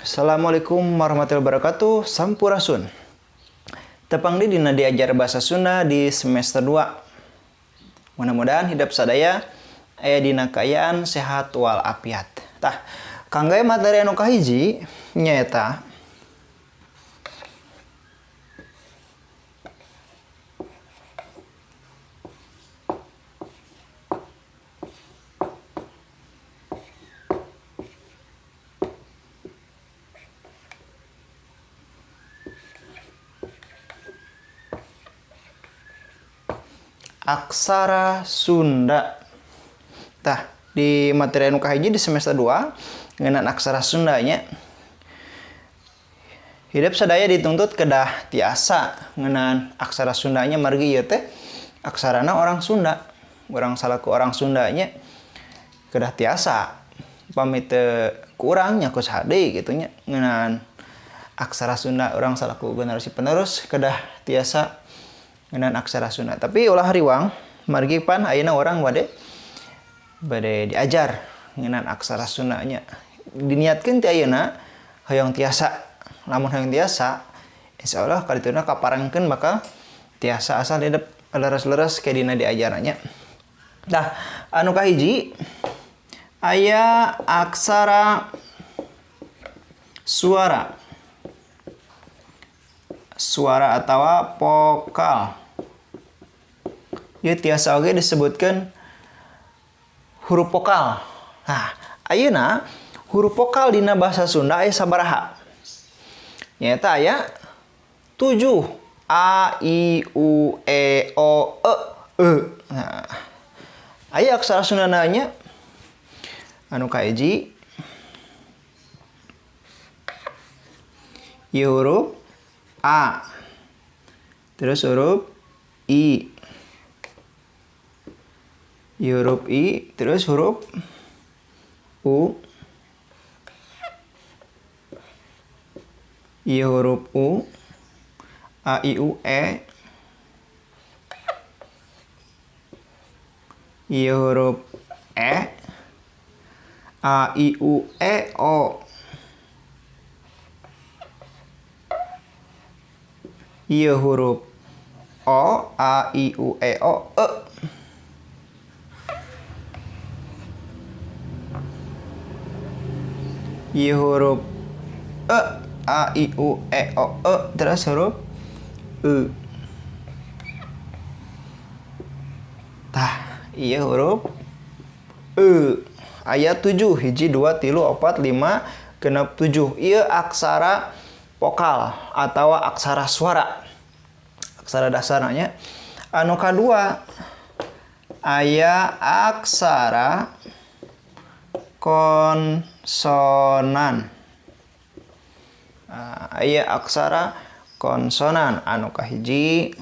Assalamualaikum warahmatullahi wabarakatuh. Sampurasun. Tepang di dina diajar bahasa Sunda di semester 2. Mudah-mudahan hidup sadaya aya dina kaayaan sehat wal afiat. Tah, kangge materi anu kahiji nyaeta aksara Sunda. Tah, di materi anu kahiji di semester 2 ngeunaan aksara Sunda nya. Hidup sadaya dituntut kedah tiasa ngeunaan aksara Sundanya margi ieu teh aksarana orang Sunda. Urang salaku orang Sunda nya kedah tiasa pamit teu kurang nya ku saha deui kitu nya ngeunaan aksara Sunda urang salaku generasi penerus kedah tiasa ngeunaan aksara Sunda. Tapi ulah riwang margi pan ayeuna urang bade diajar ngeunaan aksara Sunda nya. Diniatkeun ti ayeuna hoyong tiasa. Lamun hoyong tiasa insyaallah kadituna kaparengkeun bakal tiasa asal hidup leres-leres ke dina diajarannya. Tah, anu kahiji aya aksara suara. Suara atawa vokal. Ieu tiasa oge disebutkeun huruf vokal. Nah, ayeuna huruf vokal dina bahasa Sunda aya sabaraha? Nyaeta aya 7. A, I, U, E, O, E, E. Nah, aya aksara Sundana nya anu kahiji ieu huruf A, terus huruf I, ieu huruf I, terus huruf U, ieu huruf U, A, I, U, E, ieu huruf E, A, I, U, E, O, ieu huruf O, A, I, U, E, O, E. Ieu huruf E, A, I, U, E, O, E, terus huruf E. Tah, ieu huruf E. Aya 7, 1, 2, 3, 4, 5, 6, 7. Ieu aksara vokal atau aksara suara. Aksara dasarnya. Anu kadua aya aksara konsonan. Aya aksara konsonan anu kahiji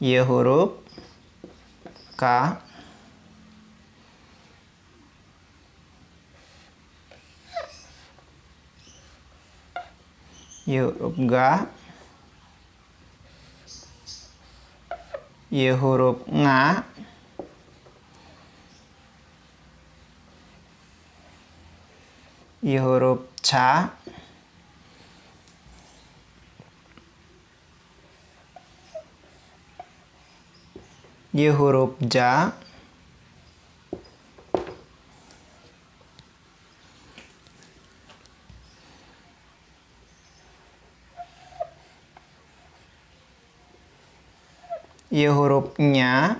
ieu huruf K, ieu huruf G, ieu huruf Nga, ieu huruf C, ieu huruf J, ieu huruf Nya,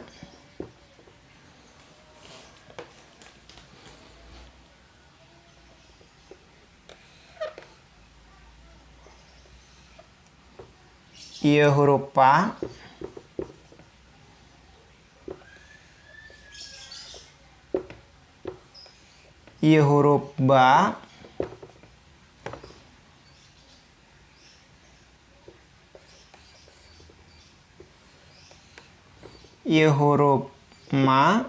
ieu huruf Pa, ieu huruf Ba, ieu huruf Ma,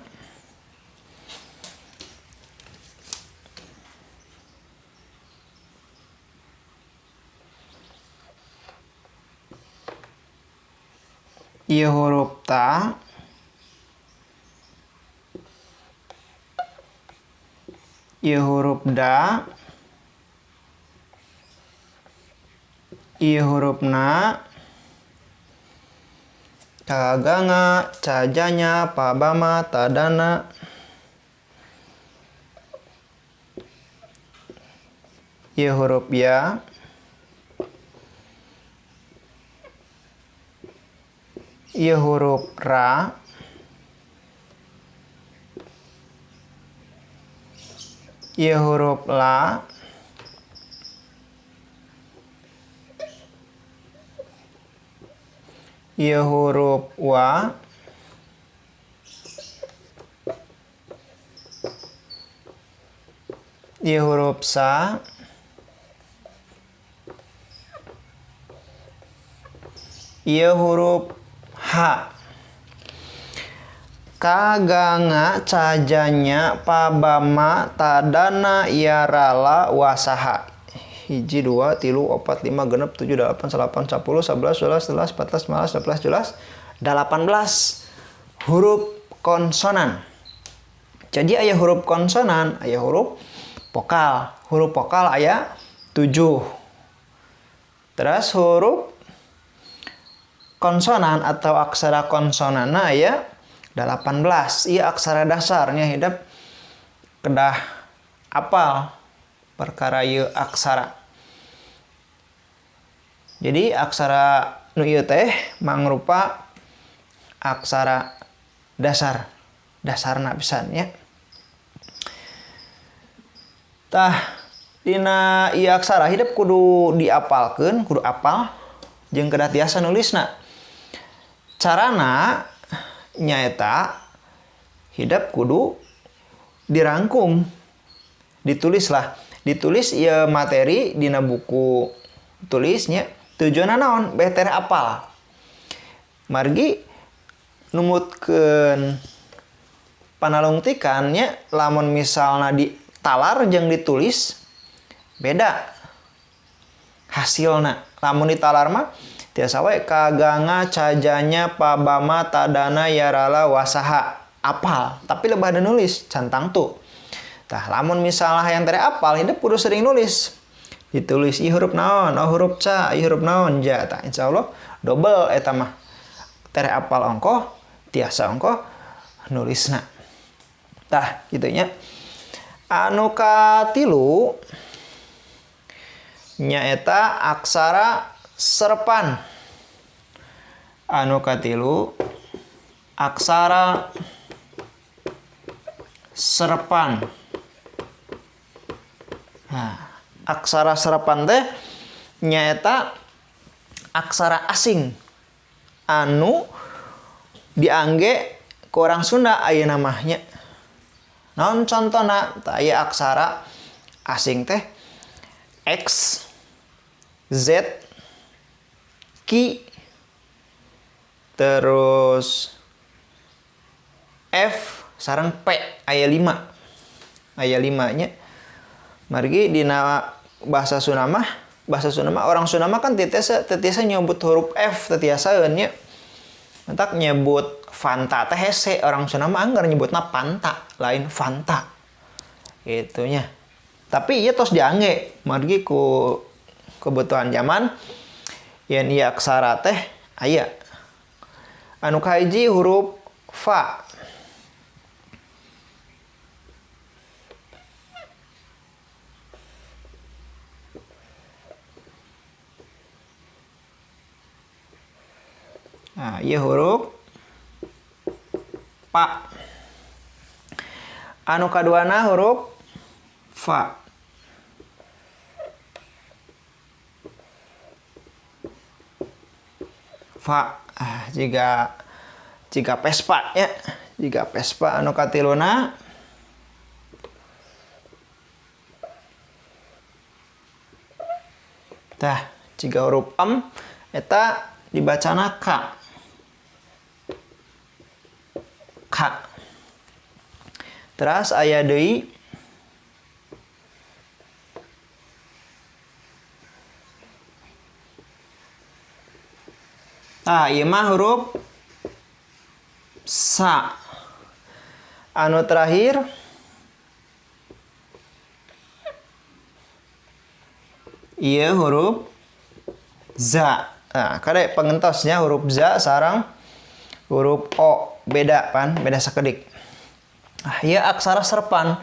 ieu huruf Ta, Ieu huruf da, ieu huruf na, kaganga, cajanya, pabama, tadana, ieu huruf ya, ieu huruf ra, ieu huruf la, ieu huruf wa, ieu huruf sa, ieu huruf h. Kaganga, cajanya, pabama, tadana, yarala, wasaha. 1, 2, 3, 4, 5, 6, 7, 8, 9, 10, 11, 12, 13, 14, 15, 16, 17, 18 huruf konsonan. Jadi aya huruf konsonan, aya huruf vokal. Huruf vokal aya 7. Terus huruf konsonan atau aksara konsonanna aya 18. Ieu aksara dasarnya hidup kedah apal perkara ieu aksara. Jadi aksara nu ieu teh mangrupa aksara dasar, dasarna pisan nya. Tah dina ieu aksara hidup kudu diapalkeun, kudu apal jeung kedah tiasa nulisna. Carana nyaeta hidup kudu dirangkum, ditulislah, ditulis ieu materi dina buku tulisnya. Tujuanna naon? Beh tereh apal. Margi numutkeun panalungtikan nya, lamun misalna ditalar jeung ditulis beda hasilna. Lamun ditalar mah tiasa we kaganga, cajanya, pabama, tadana, yarala, wasaha, apal. Tapi lebah ada nulis can tangtu. Tah lamun misalna hayang tere apal, hidup kudu sering nulis. Ditulis i huruf naon, oh huruf ca, i huruf naon, ja. Tah insyaallah double eta mah. Tere apal ongkoh, tiasa ongkoh nulisna. Tah kitu nya. Anu katilu nyaeta aksara serpan. Anu katilu aksara serpan. Nah, aksara serpan teh nyaeta aksara asing anu diangge ku orang Sunda ayeuna mah nya. Naon contona? Tah aya aksara asing teh X, Z, Q, terus F sareng P, aya 5. Aya 5 nya. Margi dina bahasa Sunda mah, orang Sunda mah kan tetiasa nyebut huruf F tetiasaeun nya. Entak nyebut Fanta teh hese, orang Sunda mah anggar nyebutna Panta, lain Fanta. Gitu nya. Tapi ieu tos diangge margi ku kebutuhan zaman yen ieu aksara teh aya. Anu kahiji huruf fa. Nah, ieu huruf pa. Anu kaduana huruf fa. Fa, jika Vespa ya, jika Vespa. Anu katiluna tah jika huruf M eta dibacana K. K. Terus aya deui ieu mah huruf sa. Anu terakhir Ieu huruf za. Nah, kade pengentosnya huruf za sareng huruf o beda pan, beda sakedik. Nah, ieu aksara serpan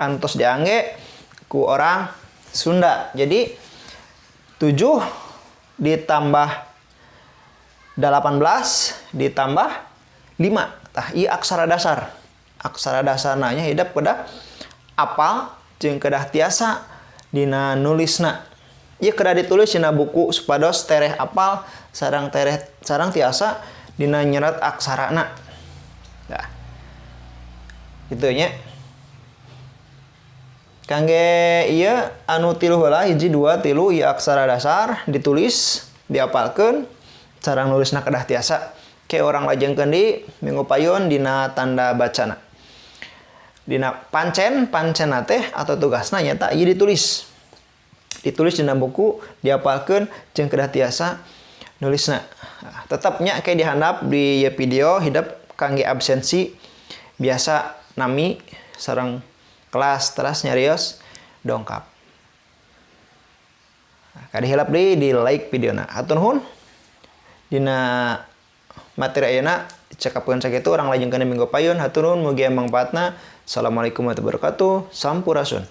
antos diangge ku orang Sunda. Jadi 7 ditambah 18 ditambah 5. Tah, ieu aksara dasar. Aksara dasarna nya hidep kedah apal jeung kedah tiasa dina nulisna. Ieu kedah ditulis dina buku supados tereh apal sareng tereh sareng tiasa dina nyerat aksarana. Nah, kitu nya. Kangge ieu anu 3 heula, 1 2 3 ieu aksara dasar ditulis, diapalkeun, sareng nulisna kedah tiasa. Ke orang lajengkeun di minggu payun dina tanda bacana. Dina pancen, pancen teh atau tugasna nyata ieu ditulis. Ditulis dina buku, diapalkeun jeung kedah tiasa nulisna. Nah, tetapnya kayak dihandap di ieu video hidep kangge absensi biasa nami sareng kelas teras nyarios dongkap. Nah, kadi hilap deui di like videona. Hatur nuhun. Dina materi ayeuna cekapkeun sakitu, urang lajengkeun minggu payun. Hatur nuhun, mugi mangfaatna. Assalamualaikum warahmatullahi wabarakatuh. Sampurasun.